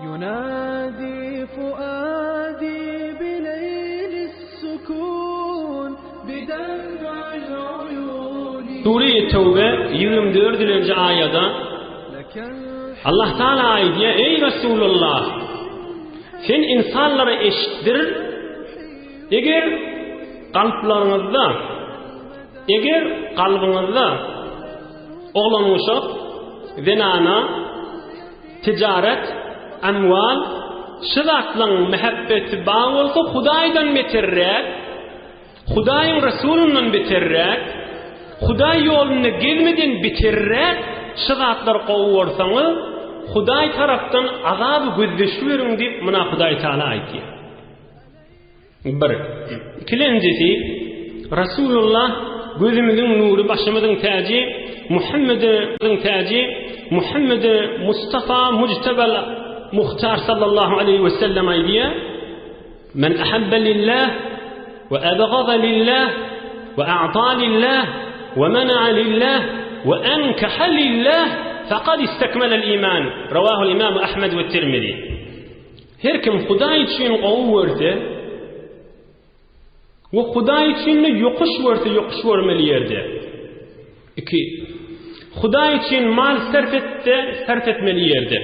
Ýunadi fuadi bileýlis sukun bidem'il uýuni. Sure-i Tewbe 24-nji aýada Allah Taala aýdýar, Eý Resulullah! Sen insanlara eşitdir, eger kalplaryňyzda, eger kalbyňyzda oglan-uşak, zenana, Tijaret, amwal, şu zatlaň mähebbeti bar bolsa Hudaýdan beterräk, Hudaýyň Resulyndan beterräk, Hudaý ýolunda gezmeden beterräk şu zatlary gowy görseňiz, Hudaý tarapdan azaby gözleşiberiň diýip muna Hudaý Taala aýtýar. Bir. Ikilenjisi, Rasulullah gözümiziň nury, başymyzyň täji Muhammede täji Muhammede Mustafa Mujtabal Muhtar sallallahu aleýhi we sellem aýdýar, Men ahabba lillah we abgada lillah we a'ta lillah we mena'a lillah we ankaha lillah faqad istakmalal iman. Rawahul Imam Ahmed we Tirmizi. Her kim Hudaý üçin gowy görse we Hudaý üçin-de ýokuş görse, ýokuş görmeli ýerde. Iki. Hudaý üçin mal sarp etse, sarp etmeli ýerde.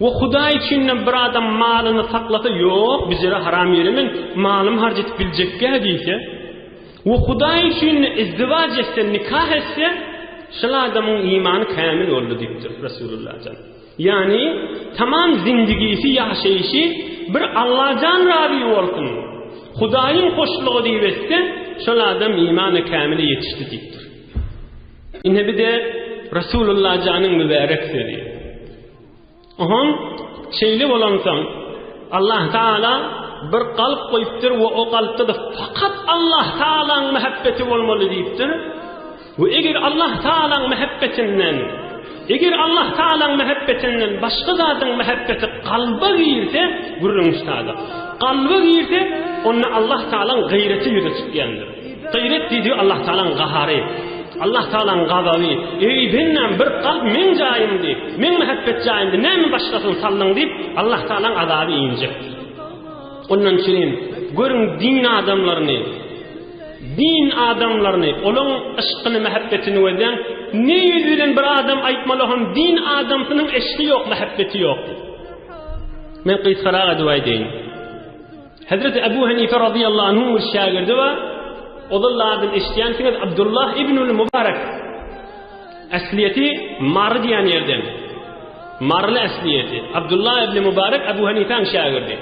We Hudaý üçin-de bir adam malyny saklasa, ýok, bijere haram ýere men malymy harç edip biljekgä diýse, we Hudaý üçin-de izdiwaç etse, nikah etse, şol adamyň imany kämil boldy diýipdir Resulullah jan. Ýagny, tamam zindigisi, ýaşaýşy bir Allajan razy bolsun, Hudaýyň hoşlugy diýip etse, şol adam imany kämile ýetişdi diýipdir. Ine bir-de Resulullajanyň mübärek sözi. Ohoň, şeýle bolansoň, Allah Taala bir galp goýupdyr we o galpda-da fakat Allah Taalaň mähebbeti bolmaly diýipdir. We eger Allah Tagalaň mähebbetinden, eger Allah Tagalaň mähebbetinden başga zadyň mähebbeti kalba girse, gürrüň ştada. Kalba girse, onda Allah Tagalaň gaýraty ýüze çykýandyr. Gaýrat diýdigi Allah Tagalaň gahary, Allah Tagalaň gazaby. Eý bendäm, bir kalp meň jaýymdy, meň mähebbet jaýymdy, näme başgasyny saldyň diýip, Allah Tagalaň azaby injekdir. Ondan üçin görüň din adamlaryny, Din adamlaryny, olaň yşkyny, mähebbetini gözläň. Ne ýüz bilen bir adam aýtmaly hom din adamsynyň eşki ýok, mähebbeti ýok diýip. Men gysgarak edip aýdaýyn. Hezreti Ebu Hanife razyýallahu anhuň bir şägirdi bar. Ozal adyny eşidýänsiňiz Abdullah ibnül Mubarek. Äsliýeti Mary diýen ýerden. Maryly äsliýeti. Abdullah ibn Mubarek Ebu Hanifäň şägirdi.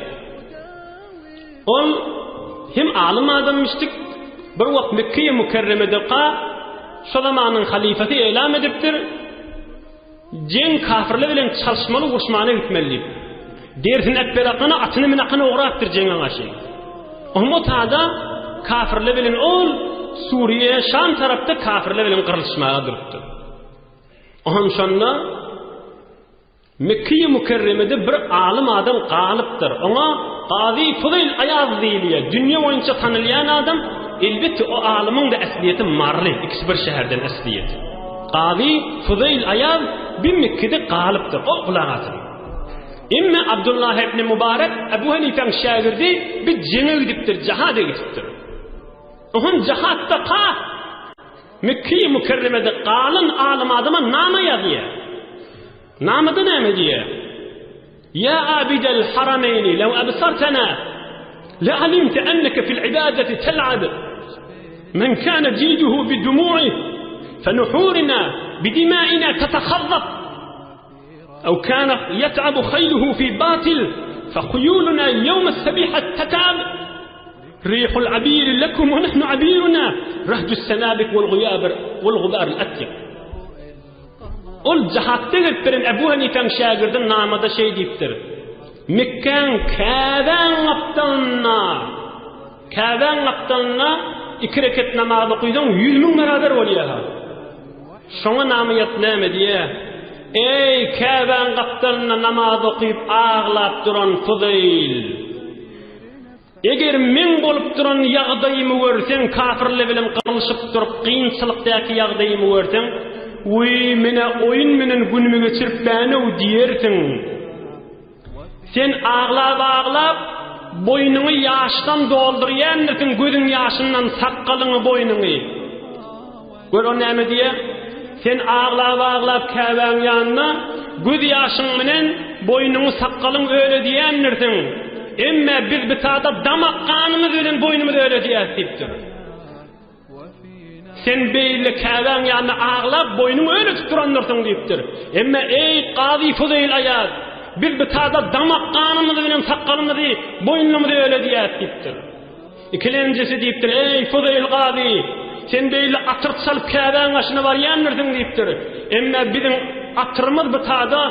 Ol hem alym adamyşdyk. Bir wagt Mekgeýi Mükerremedeka şo zamanyň halyfasy elam edipdir, Jeň kafirler bilen çalyşmaly, uruşmana gitmeli diýip. Derisini äpberakana, atyny münakana ugrapdyr jeňe garşy. Oňa tada kafirler bilen ol Suriýe, Şam tarapda kafirler bilen gyrlyşmaga durupdyr. Oňam şonda Mekgeýi Mükerremede bir alym adam galypdyr. Oňa Gazy Fuzeýl Aýaz diýilýär. Dünýe boýunça tanalýan adam, elbetde o alymyň-da äsliýeti maryly, ikisi bir şäherden äsliýeti. Gazy Fuzeýl Aýaz bir Mekgede galypdyr. O gulak asyň. Emme Abdullah ibn Mubarek Ebu Hanifäň şägirdi bir jeňe gidipdir, jahada gidipdir. Oňam jahatda ka Mekgeýi Mükerremede galan alym adama nama ýazýar. Namada näme diýýär? Ýa abidel harameýni lew absartana le alimte enneke fil ibadeti tel'ab. Men kana jiduhu bi dumu'i fe nuhurina bi dimaina tetehazzab. Ew kana yet'abu hayluhu fi batil fe huyuluna yevme sebiha tet'ab. Rihul abiri lekum we nahnu abiruna rahdus senabik wal guyabir wal gubaril atyk. Ol jahatda gelip beren Ebu Hanifäň şägirdi namada şeý diýipdir. Mekgäň Käbäň gapdalynda Käbäň gapdalynda iki reket namaz okysaň 100 müň beraber bolýar. Şoňa nama ýat näme diýýär? Eý Käbäň gapdalynda namaz okyp aglap duran Fuzeýl! Eger meň bolup duran ýagdaýymy görseň, kafirler bilen gyrlyşyp durup, kynçylykdaky ýagdaýymy görseň, Wiý, men-ä oýun menen günümi geçirip bänow diýersiň. Sen aglap-aglap, boýnuňy ýaşdan doldurýandirsiň, gözüň ýaşyndan sakgalyňy, boýnuňy. Gör, o näme diýýär? Sen aglap-aglap Käbäň ýanynda göz ýaşyň bilen boýnuňy, sakgalyň öledýändirsiň. Emme biz bitada damak ganymyz bilen boýnumyzy öledýäs diýipdir. Sen beýle Käbäň ýanynda aglap, boýnuňy öletip durandyrsyň diýipdir. Emme eý, Kazy Fuzeýl Aýaz, biz bitada damak ganymyz bilen sakgalymyzy, boýnumyzy öledýäs diýipdir. Ikilenjisi diýipdir, Eý, Fuzeýl Kazy, sen beýle atyr çalyp Käbäň gaşyna barýandyrsyň diýipdir. Emme biziň atyrymyz bitada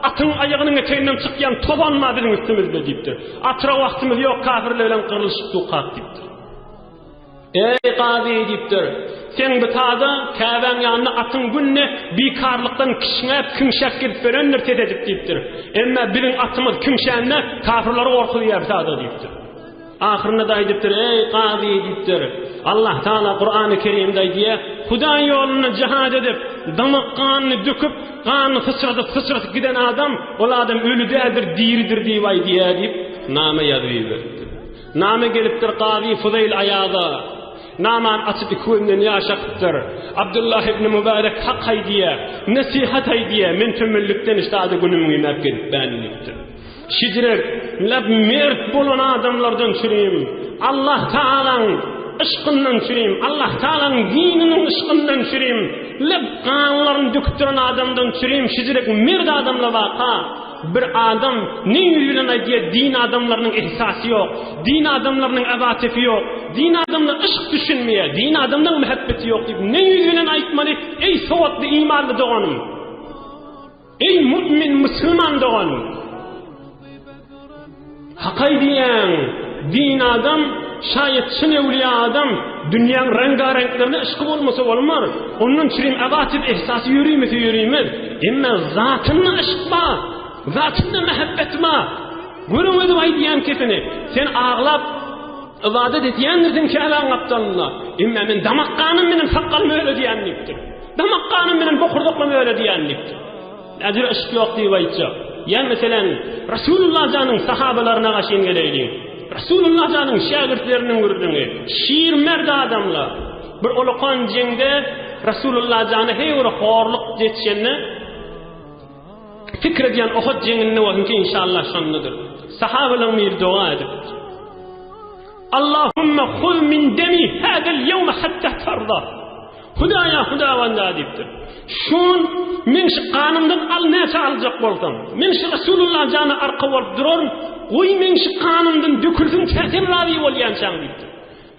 atyň aýagynyň eteginden çykýan tozan bar biziň üstümizde diýipdir. Atyra wagtymyz ýok, kafirler bilen gyrlyşyp dukak diýipdir. Eý, kazy! diýipdir. Seň bitada Käbäň ýanynda atyň günde bikarlykdan kişňäp, kiňşäp gezip berendir ses edip diýipdir. Emma biziň atymyz kiňşände kafirleri gorkuzýar bitada diýipdir. Ahyrynda-da aýdypdyr, Eý, kazy! diýipdir. Allah Taala Kurany Kerimde aýdýar, Hudaý ýolunda jihad edip, damak ganyny döküp, ganyny syçradyp, syçratyp giden adam, ol adam öli däldir, diridir diýip aýdýar diýip, name ýazyp iberipdir. Name gelipdir Kazy Fuzeýl Aýaza. Namany açyp iki gözünden ýaş akypdyr. Abdullah ibn Mübärek hak aýdýar, nesihat aýdýar, men tömellikden ştada günüm güýmäp gezipbän diýipdir. Şijrek, lap mert bolan adamlardan çürim, Allah Tagalaň yşkyndan çürim, Allah Tagalaň dininiň yşkyndan çürim, lap ganlaryny döküp duran adamdan çürim, şijrek mert adamlar barka, Bir adam ne ýüz bilen aýdýar din adamlarynyň ihsasy ýok, din adamlarynyň awatefi ýok, din adamlar yşk düşünmeýär, din adamlaryň mähebbeti ýok diýip ne ýüz bilen aýtmaly eý sowatly imanly doganym. Eý mümin musulman doganym. Hak aýdýaň, din adam, şaýat çyn öwlüýä adam, dünýäň reňga-reňklerine yşky bolmasa bolmar, ondan çürim awatyp ehsasy ýörimese ýörimez, emma zatynda yşk bar, zatynda mähebbet bar. Görüň özüm aýdýan kesini, sen aglap ybadat edýändirsiň Käbäň gapdalynda, emma men damak ganym bilen sakgalymy öledýän diýipdir. Damak ganym bilen bokurdaklamy öledýän diýipdir. Äjir yşk ýok diýip aýtjak. Ýa meselem, Resulullah janyň sahabalaryna gaşyn geleýliň. Resulullah janyň şägirtleriniň gürrüňi. Şir merd adamlar. Bir ulakan jeňde Resulullah jana heý bir horluk ýetişende pikir edýän Uhud jeňinde bolsunki inşallah şondadyr. Sahabalaryň biri doga edipdir. Allahumma huz min demi hadal ýewme hatta tarda. Hudaýa Hudawanda diýipdir. Şun meň şu ganymdan al näçe aljak bolsaň. Men şu Resulullah jana arka bolup duraryn. Goý meň şu ganymdan dökülsin tä sen razy bolýançaň diýipdir.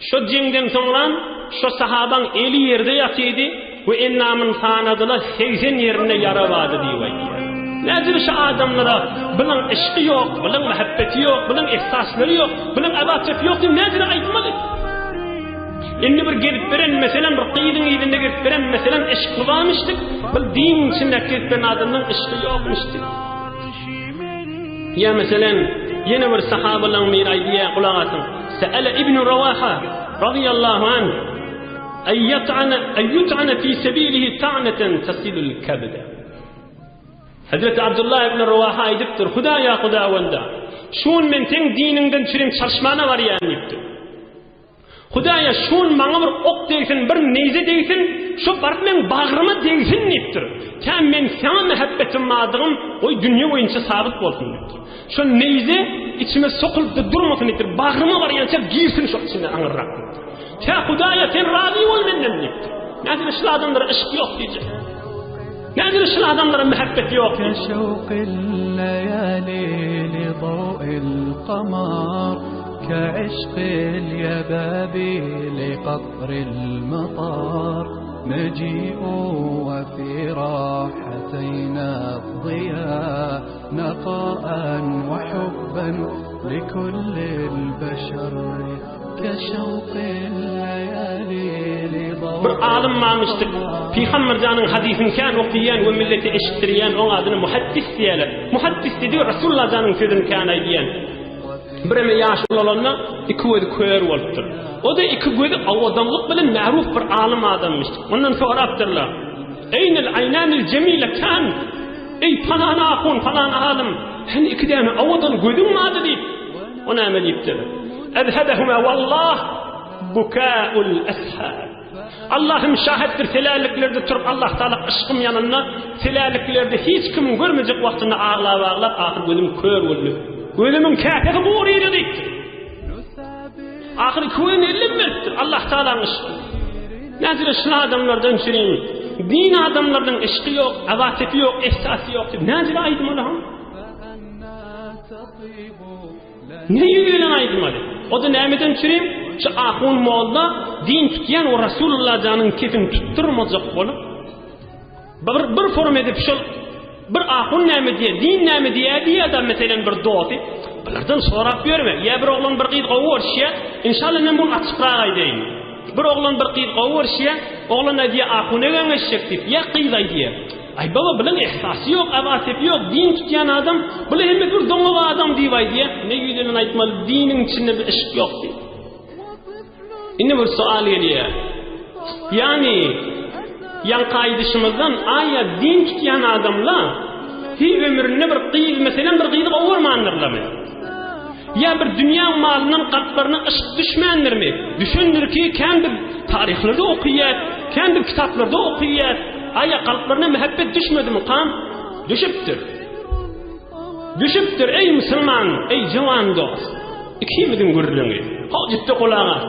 Şo jeňden soňram şo sahabaň eli ýerde ýatydy we endamyny sanadylar 80 ýerinde ýara bardy diýip aýdýar. Nädip şu adamlara bilen yşky ýok, bilen muhabbeti ýok, bilen ihsaslary ýok, bilen abatet ýok diýip nädip aýtmaly? Indi bir gezip beren meselem bir gyzyň yzynda gezip beren meselem yşky barmyşdyk. Bir diniň içinde gezip beren adamdan yşky ýokmuşdyk. Ýa meselem ýene bir sahabalaryň biri aýdýar gulak asyň. Sa'ala ibn Rawaha radiyallahu anh ay yat'ana ay yut'ana fi sabilihi ta'natan tasilul kabda. Hazreti Abdullah ibn Rawaha aýdypdyr, Hudaýa Hudawanda, şu gün men seň diniňden çürim çalyşmana barýan diýipdir. Hudaýa şu gün maňa bir ok degsin, bir neýze degsin, şo baryp meň bagryma degsin diýipdir. Tä men saňa mähebbetim bardygym, goý dünýe boýunça sabyt bolsun diýipdir. Şo neýze içime sokulyp-da durmasyn diýipdir, bagryma barýança girsin şo içine aňyrrak diýipdir. Tä Hudaýa sen razy bol menden diýipdir. Nädip şul adamlara yşk ýok diýjek. Nädip şul adamlara mähebbet ýok diýjek. كعشق اليباب لقطر المطار نجيء وفي راحتينا الضياء نقاء وحبا لكل البشر كشوق الليالي لضوء Bir alym mamyşdyk. Pygamber janyň hadisyny kän okaýan we millete eşitdirýän oň adyny muhaddis diýerler. Muhaddis diýdi Resulullah janyň sözüni kän aýdýan. Bireme ýaş ulalanda iki gözi kör bolupdyr. O-da iki gözi owadanlyk bilen märuf bir alym adammyş. Ondan sorapdyrlar. Eýnel aýnanil jemiletan? Eý palan ahun, palan alym! Sen iki däne owadan gözüň bardy diýip. O näme diýipdir? Ezhebehuma wallah bukaul eshab. Allahym şahitdir seläliklerde turup Allah Taala yşkym ýanynda seläliklerde hiç kimiň görmejek wagtynda aglap aglap ahyr gözüm kör boldy. Gözümiň käsesi gurydy diýipdir. Ahyr köýün ellim beripdir Allah Taalanyň yşky. Näzire şul adamlardan çürin din adamlarynyň yşky ýok, awatefi ýok, ehsasy ýok diýip näzire aýdmaly ha? Ne ýüz bilen aýdmaly? O-da nämeden çürin? Şu ahun molla din tutýan o Rasulullah janyň kefini tutdurmajak bolup Bir, bir forum edip şol bir ahun näme diýýär, din näme diýýär diýýär adam meselem bir dosty. Bulardan sorap ýörme. Ýa bir oglan bir gyz gowy görüşýär. Inşallah men bunu açykrak aýdaýyn. Bir oglan bir gyz gowy görüşýär. Oglan aýdýar ahuna geňeşjek diýip, ýa gyz aýdýar. Aý baba bulan ehsasy ýok, abatepi ýok, din tutýan adam, bular hemme bir doňak adam diýip aýdýar. Ne ýüzünden aýtmaly, diniň içinde bir yşk ýok diýip. Indi bir sual gelýär. Ýagny, ýaňky aýdyşymyzdan aýa din tutýan adamlar hi ömründe bir gyz, meselem bir gyzy gowurmandyrlarmy? Ýa bir dünýä malyndan kalplaryna yşk düşmändirmi? Düşendir ki, kän bir taryhlarda okaýar, kän bir kitaplarda okaýar. Aýa kalplaryna mähebbet düşmedimi kam? Düşüpdir. Düşüpdir, eý musulman, eý jawan dost. Ikimiziň gürrüňi. Hojitde gulak as.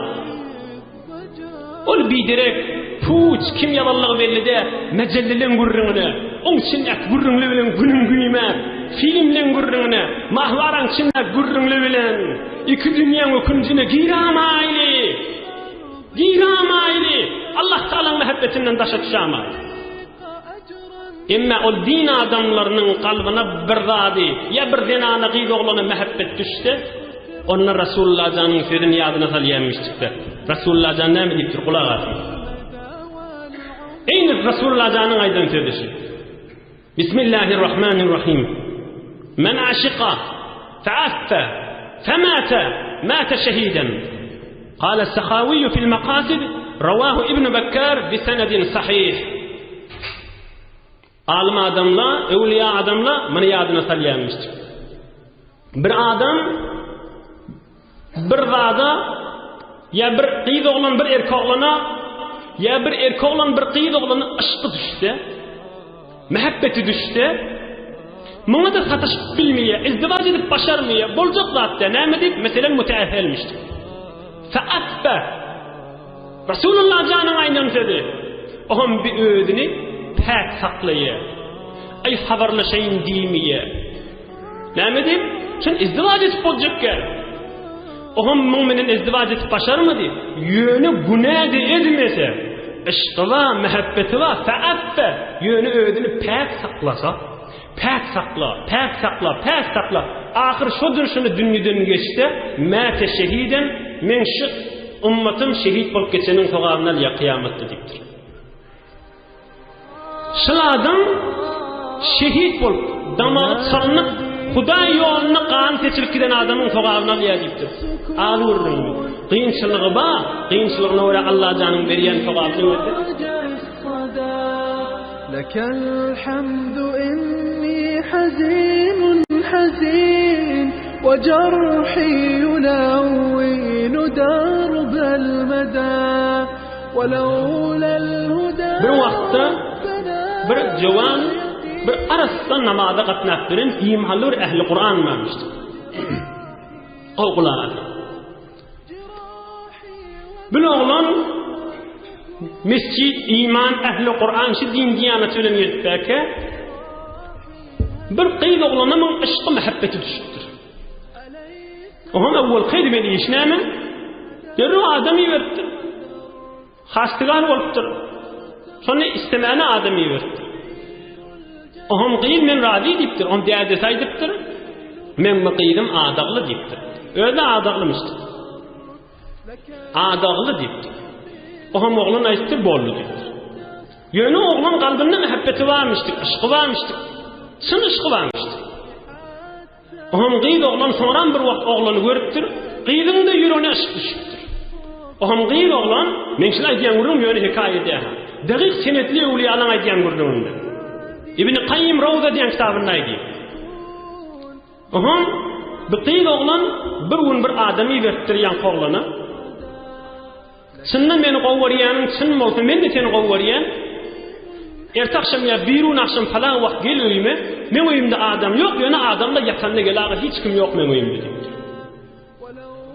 Ol biderek, puç, kim ýazanlygy belli däl, mejelleleň gürrüňine, oň içindäki gürrüňli bilen günüň güýmäp, filmleň gürrüňine, mahwaraň içindäki gürrüňli bilen iki dünýäň ökünjine giramaýly. Giramaýly. Allah Tagalaň mähebbetinden daşa düşamaýly. Emma ol din adamlarynyň kalbyna bir zady, ýa bir zenana, gyz oglana mähebbet düşse, onda Rasulullah janyň sözüni ýadyna salýarmyşdykda. Rasulullah jan näme diýipdir, gulak asyň. Eýni Rasulullah janyň aýdan sözi şu. Bismillahirrahmanirrahim. Men aşyka feaffe femate mate şehiden. Kale Sahawiýu fil Makasid, rawahu Ibn Bekkar bi senedin sahih. Alym adamla, öwliýa adamla muny ýadyna salýarmyşdyk. Bir adam bir zada ýa bir gyz oglan bir erkek oglana ýa bir erkek oglan bir gyz oglana yşky düşse, mähebbeti düşse, muňa-da sataşyp bilmeýär, izdiwaç edip başarmaýar, boljak zat däl. Näme diýip, meselem, müteähhelmişdir. Feaffe. Rasulullah janyň aýdan sözi. Oňam bir özüni päk saklaýar. Aý habarlaşaýyn diýmeýär. Näme diýip? Şun izdiwaç edip boljak gel. Oňam muň menen izdiwaç edip başarmady. Ýöne günä-de edmese, yşky bar, mähebbeti bar, feaffe, ýöne özüni päk saklasa, päk sakla, päk sakla, päk sakla, ahyr şo durşuna dünýeden geçse, mäte şehiden, meň şu ymmatym şehit bolup geçeniň sogabyny alýar kyýamatda diýipdir. Şul adam şehit bolup, damagy çalynyp, Hudaý ýolunda gan seçilip giden adamyň sogabyny alýar diýipdir. Az gürrüňmi? Kynçylygy bar, kynçylygyna görä Allajanyň berýän sogabyny görse. Lekel hamdu inni hazinun hazin we jarhi yulawwinu darbel meda. Bir wagtda bir jowan bir arassa namaza gatnap duran imanly bir ähli Kuran barmyşdy. Gowy gulak asyň. Bir oglan mesjid, iman, ähli Kuran şu din diýanaty bilen gelipdäke bir gyz oglana muň yşky mähebbeti düşüpdir. Oňam owwalky edibeli iş näme? Derrew adam iberipdir. Hastygar bolupdyr. Şony istemäne adam iberipdir. Oňam gyz men razy diýipdir. Oň dädesi aýdypdyr. Men bu gyzym adagly diýipdir. Özi adaglymyşdyr. Adagly diýipdir. Oňam oglan aýdypdyr, boldy diýipdir. Ýöne oglan kalbynda mähebbeti barmyşdyr, yşky barmyşdyr. Çyn yşky barmyşdyr. Oňam gyz oglan soňram bir wagt oglany görüpdir, gyzyň-da ýüregine yşk düşüpdir. Oňam gyz oglan, meň şul aýdýan gürrüňim ýöne hekaýa däl. Dagyk senetli öwlüýalaň aýdýan gürrüňinde. Ibni Kaýym Rawza diýen kitabynda aýdýar. Oňam bir gyz oglan bir gün bir adam iberipdir ýaňky oglana. Çyndan meni gowy görýäniň çyn bolsa men-de seni gowy görýän. Erte agşam ýa birigün agşam falan wagt gel öýüme. Meň öýümde adam ýok, ýöne adamlar ýatanda gel aga hiç kim ýok meň öýümde diýipdir.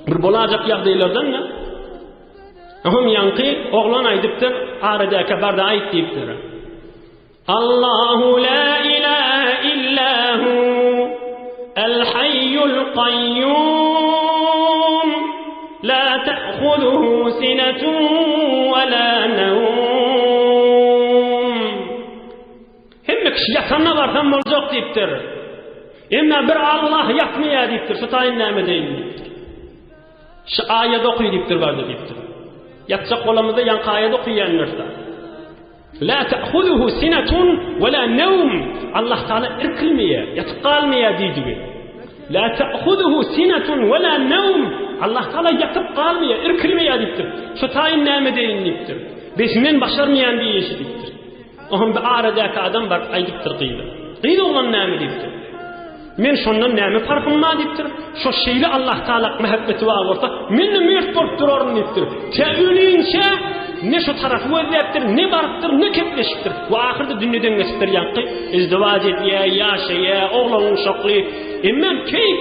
Bir bolajak ýagdaýlardan-da Oňam ýaňky oglan aýdypdyr, aradäkä bar-da aýt diýipdir. Allahu la ilahe illa hu el hayyul qayyum la ta'khuzuhu sinatun we la nawm. Hemme kişi ýatanda barsam boljak diýipdir. Emma bir Allah ýatmaýar diýipdir. Şu taýyn näme deýin diýipdir. Şu aýat oky diýipdir barda diýipdir. Ýatjak bolamyzda ýaňky aýat okaýanlarsa. La ta'khuzuhu sinatun we la nawm. Allah Taala irkilmeýär, ýatyp galmaýar diýdigi. La ta'khuzuhu sinatun we la nawm. Allah Taala ýatyp galmaýar, irkilmeýär diýipdir. Şu taýyn näme deýin diýipdir. Bes men başarmaýan diýişi diýipdir. Oňam bir aradäki adam baryp aýdypdyr gyza. Gyz oglan näme diýipdir. Men şondan näme parhym bar diýipdir. Şo şeýle Allah Taala mähebbeti bar bolsa, men-de mert bolup duraryn diýipdir. Tä ölinçä ne şo tarapy gözläpdir, ne barypdyr, ne kepleşipdir. We ahyrda dünýeden geçipdir ýaňky izdiwaç edýär, ýaşaýar, oglan uşakly. Emma keýp,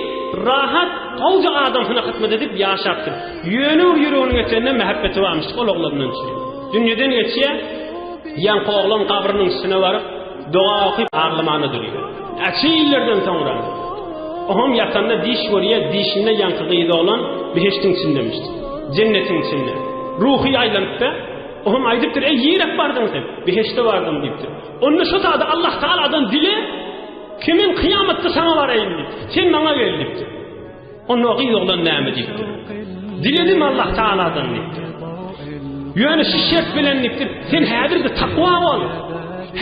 rahat, gowja adamsyna hyzmat edip ýaşapdyr. Ýöne bir ýüreginiň eteginde mähebbeti barmyş ol oglandan üçin. Dünýeden geçýär, ýaňky oglan gabrynyň üstüne baryp, doga okyp aglamana durýar. Näçe ýyllardan soňra oňam ýatanda diş görýär, dişinde ýaňky gyz oglan behişdiň içindemiş. Jennetiň içinde. Ruhy aýlanypda, oňam aýdypdyr, "Eý, ýerek bardyň sen?" Behişde bardym diýipdir. Onda şo zady Allah Taaladan dile, ki men kyýamatda saňa baraýyn diýipdir. Sen maňa gel diýipdir. Onda gyz oglan näme diýipdir? Diledim Allah Taaladan diýipdir. Ýöne şu şert bilen diýipdir, sen häzir-de takwa bol.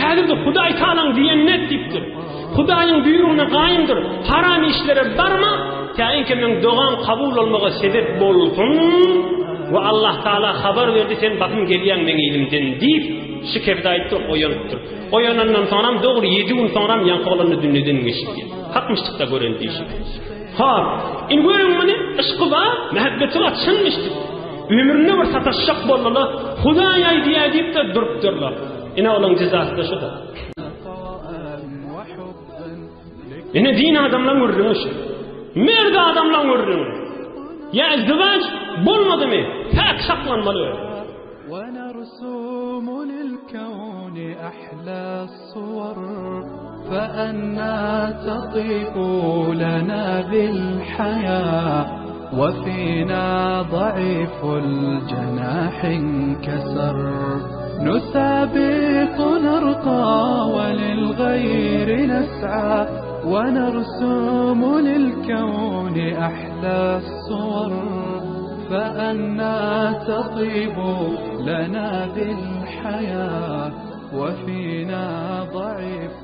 Häzir-de Hudaý Taalaň diýenini et diýipdir. Hudaýyň buýrugyna gaýymdyr. Haram işlere barma, täinki meň dogam kabul bolmaga sebep bolsun. We Allah Taala habar berdi, sen basym gelýäň meň yzymdan diýip, şu kebde aýtdy, oýanypdyr. Oýanandan soňram dogry ýedi gün soňram ýaňky oglan dünýeden geçipdir. Hakmyşdykda gören diýşi. Hop, indi görüň muny, yşky bar, mähebbeti bar, çynmyşdyk. Ömründe bir sataşjak boldular, Hudaý aýdýar diýip-de durupdyrlar. Ine olaň jezasy-da şudur. Ine din adamlaň gürrüňi şu. Merd adamlaň gürrüňi. Ýa izdiwaç bolmadymy, päk saklanmaly öz. ونرسوم للكون أحلى الصور فأنا تطيب لنا بالحياة وفينا ضعيف الجناح انكسر نسابق نرقى وللغير نسعى ونرسوم للكون أحلى الصور فأنا تطيب لنا بالحياة وفينا ضعيف.